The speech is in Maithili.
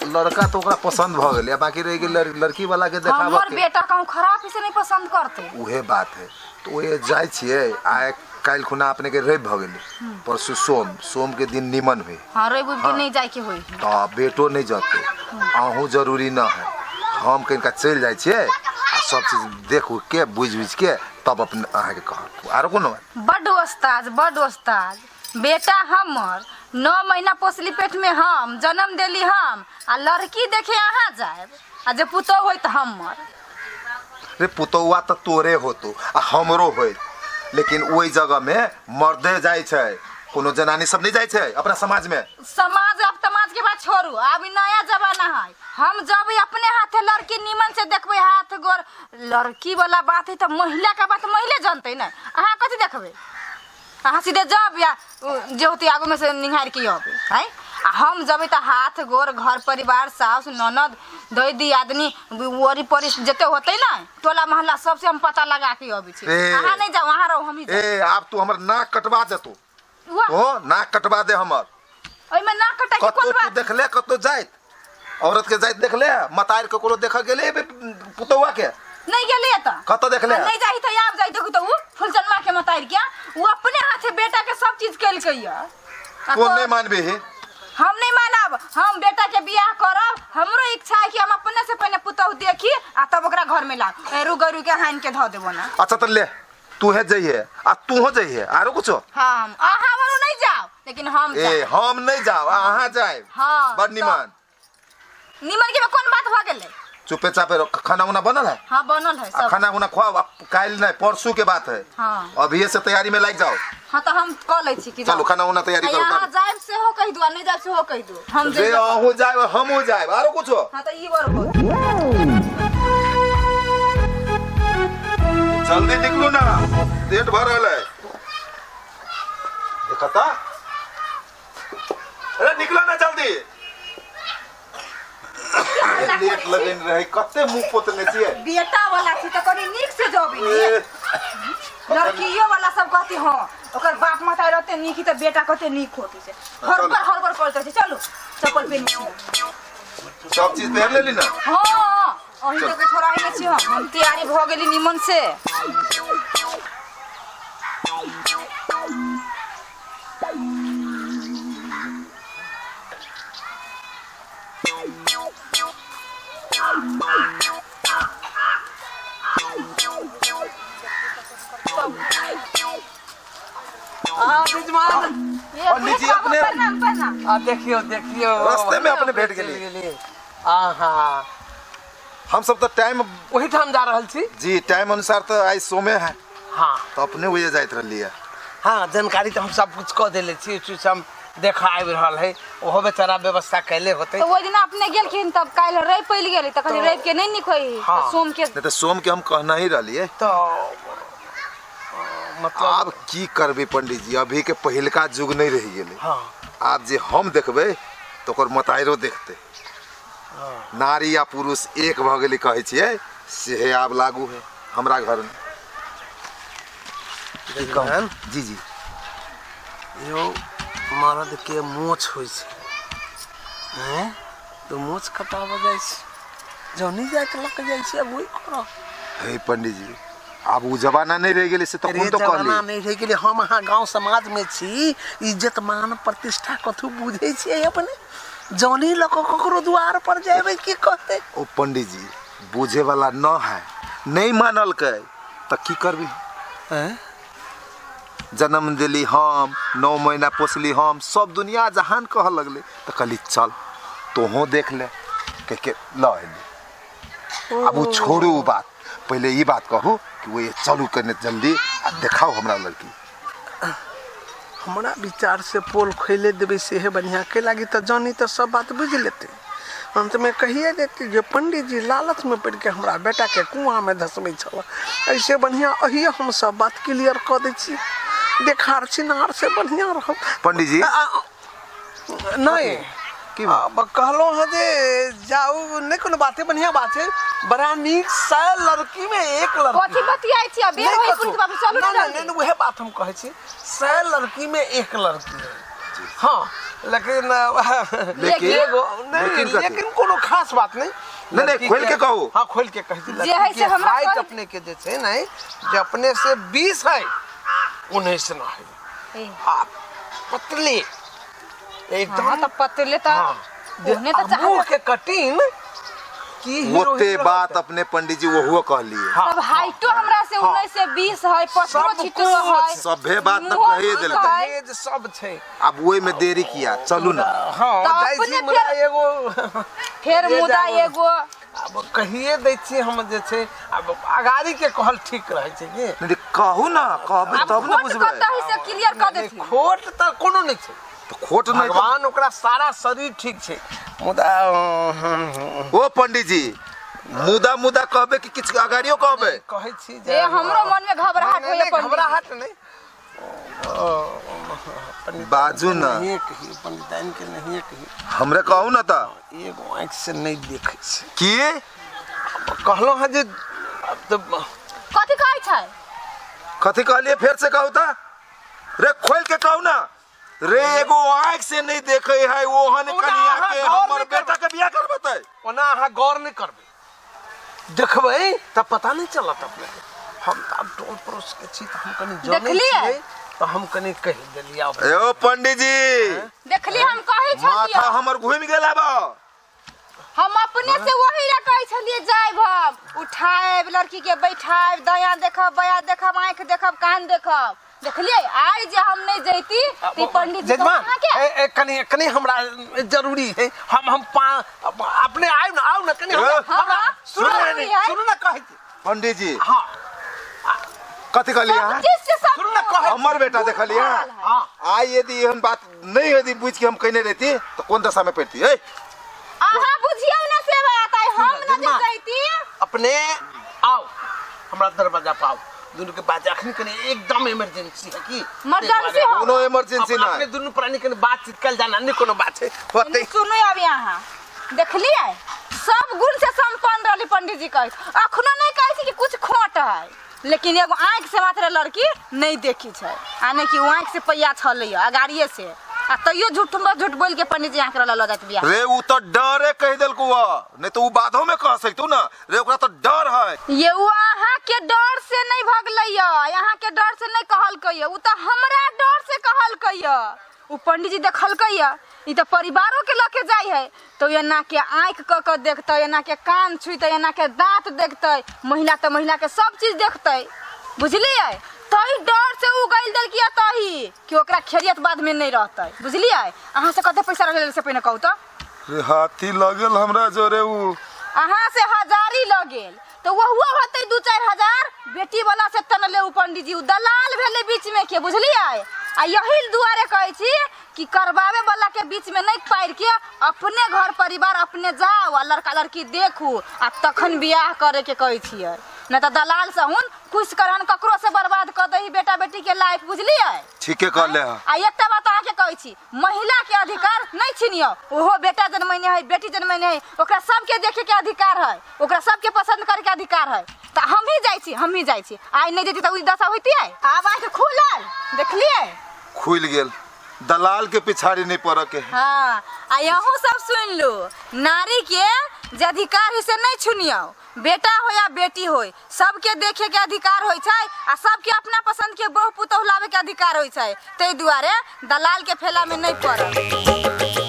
लड़का तो ओकरा पसंद भ गेलै आ बाकी रहि गेल लड़की वाला के देखाबऽ हमर के। बेटा कहूँ खराब से नहीं पसंद करते। उहे बात है, तो ओहे जाइ छियै। आ काल्हि खुना अपने के रवि भऽ गेलै, परसू सोम, सोम के दिन निमन हुई। हाँ, रवि के नहीं जाए के होई। तऽ बेटो नहीं जतै, अहूँ जरूरी न है। हम कनिका चलि जाइ छियै आ सब चीज देख उख के बुझि बुझि के तब अपने अहाँके कहब। आरो कोनो बात? बड्ड ओस्ताज, बड्ड ओस्ताज। बेटा हमर 9 महीना पोसली पेट में, हम जन्म देली हम, आ लड़की देखे अहाँ जायब, आ जे पुतोह होइत हमर। रे पुतौआ तऽ तोरे होतो आ हमरो होइत, लेकिन ओहि जगह में मर्दे जाइ छै, कोनो जनानी सब नहीं जाइ छै अपना समाज में। समाज अब समाज के बात छोड़ू, अब ई नया जमाना है। हम जब अपने हाथे लड़की निमन से देखबै, हाथ गोर लड़की वाला बात है तऽ महिला के बात महिले जानते ना। अहाँ कथी देखबै? अहाँ सीधे जब या जे होते आगू में से निहार के अबे है, आ हम जबे तऽ हाथ गोर घर परिवार सास ननद दई दी आदमी ओरी परी जते होते ना टोला मोहल्ला सबसे हम पता लगा के अबै छी। ए। अहाँ नहीं जाओ, अहाँ रहो, हम ही जाओ। ए आब तू हमर नाक कटवा देतो। वाह। ओ नाक कटवा दे हमर। ओहिमे नाक कटाइ के कतो कोन तू बात? देखले कतो जाइत औरत के जाइत देखले, मतार के कोनो देख गेले पुतौआ के? नहीं गेलिए तऽ। कतऽ देखले? आ नहीं जाही तऽ आब जाई देखू तऽ उ फुलचनमा के मतार के उ अपने हाथे बेटा के सब चीज केलकै या। आ तू नहीं मानबी ही? हम नहीं मानब, हम बेटा के बियाह करब। हमरो इच्छा है कि हम अपने से पहले पुतहु देखी आ तब ओकरा घर में लाब। ए, रुग रुग के हानि के धऽ देबो ना। अच्छा तऽ ले तू है जइहे आ तू हो जइहे, आरो कुछो? हाँ, हम अहाँ वालो नहीं जाओ, लेकिन हम ए जाएब। हम नहीं जाओ, अहाँ जाए। हाँ, बड़ तो- निमन। निमन के में कौन बात भ गेलै? चुपे चापे रहो। खाना उना बनल है? हाँ बनल है आ सब। खाना उना खुआओ, आ काल्हि नहीं परसों के बात है। हाँ। अभी से तैयारी में लग जाओ। हाँ तो हम कऽ लै छी कि चलो जाओ। खाना उना तैयारी आ करो। यहाँ करो। जायब सेहो कहि दू आ नहीं जायब सेहो कहि दू। हम रे जेबै। अहूँ जाएब हमहूँ जाएब, आरो कुछो? हाँ तो ई बर हो। जल्दी निकलू ना, लेट भर रहल है। देखता, अरे निकलो ना जल्दी, लेट लगन रहे, कते मुंह पोतने छियै। बेटा वाला छी तऽ कनि नीक से जबी ने। ए, लड़कियो वाला सब कहती हाँ ओकर बाप माता रहते नीक ही तऽ बेटा कते नीक होती से। हड़बड़ हड़बड़ करैत रहै छै। चलू चप्पल पहिन। सब चीज पहन लेली ना? हाँ, अहीं तक छोड़ा ही छी हम तैयारी भऽ गेली निमन से। आ यजमान। ये पंडित जी, अपने- प्रणाम प्रणाम। आ देखियो देखियो, रास्ते में अपने भेट गेली। गेली। आहा हम सब तो टाइम ओहिठाम जा रहल छी जी, टाइम अनुसार तो आई सोमे है। हाँ। तो अपने वही जाइत रहली है। हाँ, जानकारी तो हम सब कुछ कऽ देले छी, चीज हम देखा आबि रहल है, ओहो बेचारा व्यवस्था कैले होते। तो ओहि दिन अपने गेलखिन तब काल्हि रवि पड़ि गेलै तऽ कहली रवि के नहि नीक होइ। हाँ। तऽ सोम के। नहीं तो सोम के हम कहना ही रहली है। तो मतलब आब की करबे पंडित जी, अभी के पहिलका युग नहीं रह गेलै। हाँ। आब जे हम देखबै तो ओकर मताइरो देखते। हाँ। नारी आ पुरुष एक भऽ गेलै कहै छियै, सेहे आब लागू है हमरा घर में। यजमान। जी जी। यो मर्द के मोछ होइ छै, हैं तो मोछ कटाबऽ जाइ छै, जौनी जाइत लऽ कऽ जाइ छै, आब वही करब। हे पंडित जी, आब ओ जमाना नहीं रह गेलै से अरे तखन तो जमाना कहली। नहीं रहि गेलै, हम अहाँ गाँव समाज में छी, इज्जत मान प्रतिष्ठा कथू बुझै छियै अपने? जौनी लऽ कऽ ककरो दुआर पर जेबै की कहतै? ओ पंडित जी, बुझे वाला न है, नहीं मानलकै तऽ की करबी? हैं? जन्म दिली हम, 9 महीना पोसली हम, सब दुनिया जहान कह लगले तऽ कहली चल तोहों देख ले कह के ल अयली। आब ओ छोड़ू ओ बात, पहिले ई बात कहू कि वो ये चलू कने जल्दी आ देखाउ हमरा लड़की। हमरा विचार से पोल खोले देबै सेहे बढ़िया के लागी, तऽ जानी तऽ सब बात बुझि लेतै, अंतमे कहिए देतै जे पंडित जी लालच में पड़ि के हमरा बेटा के कुआं में धसबै छल। ऐसे बढ़िया अहिए हम सब बात क्लियर कऽ दै छी, देखार छिनार से बढ़िया रहब। पंडित जी। नहीं की अब कहलहुँ हँ जे जाउ, नहि कोनो बाते, बढ़िया बात छै, बड़ा नीक 100 लड़की में एक लड़की। कथी बतियाइ छी? बेर नहि होइ कथू। पुलिस बाबू, चलू नहि, ने नहि, जल्दी। नहि, उएह बात हम कहै छी, 100 लड़की में एक लड़की है। हाँ, लेकिन लेकिन एगो नहीं लेकिन कथी? लेकिन कोनो खास बात नहीं नहीं, लड़की खोल के कहू। हाँ खोल के कह दी जे है से हमरा हाइट कहल- अपने के जे छै नहीं जे अपने से 20 है 19 ना है ए, आ पतले एकदम हाँ तऽ पतले तऽ हाँ ओहने तऽ मुंह चाहब के कटिन की हीरो ओते हीरो बात रहतै। अपने पंडित जी ओहो कहलिए हाँ, तब हाइटो हमरा से हाँ। 19 से 20 है पतलो सब छिटलो कुछ। है सभे बात तऽ मुँहो कहिए ठीक देलकै। है। दहेज सब छै अब ओहि में देरी किया चलू ना हाँ तऽ जाइ छी अपने मुदा फेर- एगो फेर जे मुदा जागो। एगो आब कहिए दै छियै हम जे छै आब अगाड़ी के कहल ठीक रहै छै की नहीं कहू ना कहबै आब तब ना खोट बुझबै कतऽ से क्लियर कऽ नहीं, देथिन खोट तऽ कोनो नहि छै तऽ खोट नहीं तऽ भगवान ओकरा सारा शरीर ठीक छै मुदा ओ पंडित जी मुदा मुदा कहबै कि किछु अगाड़ियो कहबै कहै छी जे ए हमरो मन में घबराहट नहीं, होइए नहीं, पंडित जी। घबराहट नहीं पंडित बाजू ना। नहिए कही पंडिताइन के नहिए कही हमरे कहू ना तऽ एगो आँखि से नहीं देखै छै की कहलहुँ हँ जे आब तऽ कथी कहै छै कथी कहलिए फेर से कहू तऽ रे खोल के कहू ना रे एगो आँख से नहीं देखे है ओहन ओना कनिया अहाँ के गौर हमर नहि बेटा के बियाह करबतै ओना अहाँ गौर नहि करबै देखबै तऽ पता नहि चलत अपने हम तऽ आब टोल पड़ोस के छी तऽ हम कनि जनै देखलियै? छियै तऽ हम कनि कहि देलियै आब ए पंडित जी देखली हम कहै माथा छलियै हमर घूमि गेल आब हम अपने से वही ला कहै छलियै जायब हम उठायब लड़की के बैठायब दया देखब बया देखब आँखि देखब कान देखब देखलियै आइ जे हम नहि जैती तऽ ई पंडित जी जजमान अहाँके ए, ए, कनि कनि हमरा जरूरी है हम अपने आयब ना आउ ना कनि हमरा ए, हमरा हाँ, सुनू ना जरूरी है। सुनू ना कहै छी पंडित जी हाँ कथी कहलिए सब अहाँ चीज से सब सुनू ना कहै हमर बेटा देखलिए अहाँ? हाँ आइ यदि एहन बात नहीं यदि बुझ के हम कहने रहती तो कौन दशा में पड़ती ए अहाँ बुझियौ ना से बात आइ हम न जे जजमान। जैती अपने आओ हमरा दरवाजा पर आओ दुनू के बात अखन कनि एकदम इमरजेंसी है की इमरजेंसी हो। कोनो इमरजेंसी अपने नहीं दुनू प्राणी कनि बातचीत कल जाना नहीं कोनो बात है होते सुनू अभी अहाँ देखलियै सब गुण से संपन्न रहली पंडित जी कहै अखनो नहीं कहै छै कि कुछ खोट है लेकिन एगो आँखि से मात्र लड़की नहीं देखी छै आ नहि कि ओ आँखि से पैया छलै अगाड़िए से आ तैयो झूठ झूठ बोल के पंडित जी आँखि लऽ जात बियाह रे उ तो डरे कह देलकू नहीं तो उ बाधो में कह सकतू ना रे ओकरा तो डर है ये उ अहाँ के डर से नहीं भगलै यहाँ के डर से नहीं कहलकै उ तऽ हमरा डर से कहलकै उ पंडित जी देखलकै ई तऽ परिवारो के लऽ के जाइ है तो एना के आँखि कऽ के देखतै एना के कान छुइतै एना के दाँत देखतै महिला तऽ महिला के सब चीज देखतै बुझलियै तही डर से उ गइल देलकै तही कि ओकरा खेरियत बाद में नहीं रहतै बुझलियै अहाँ से कते पैसा रहलै से पहिने कहू तऽ रे हाथी लगल हमरा जोरे उ अहाँ से हजारी लऽ गेल तऽ ओहुओ होतै 2-4 हजार बेटी वाला से तनले उ पंडित जी उ दलाल भेलै बीच में के बुझलियै आ यही दुआरे कहै छी कि करबावे वाला के बीच में नहीं पारि के अपने घर परिवार अपने जाओ आ लड़का लड़की देखू आ तखन बियाह करे के कहै छियै नहीं तऽ दलाल से हुन खुश करहन ककरो से बर्बाद कऽ दही बेटा बेटी के लाइफ बुझलियै ठीके कहले हँ आ एकटा बात अहाँके कहै छी महिला के अधिकार नहीं छीनियो ओहो बेटा जन्मैने है बेटी जन्मैने है ओकरा सबके देखे के अधिकार है ओकरा सबके पसंद करे के अधिकार है तऽ हम ही जाइ छी हम ही जाइ छी आइ नहीं जैती तऽ ओ दशा होइतियै आब आँखि खुलल देखलियै खुलि गेल दलाल के पिछाड़ी नहीं पड़ऽ के है हाँ आ यहूँ सब सुन लू नारी के जे अधिकार है से नहीं छुनियो बेटा हो या बेटी हो सबके देखे के अधिकार होइ छै आ सबके अपना पसंद के बहु पुतोहु लावे के अधिकार होइ छै ताहि दुआरे दलाल के फेला में नहीं पड़ब।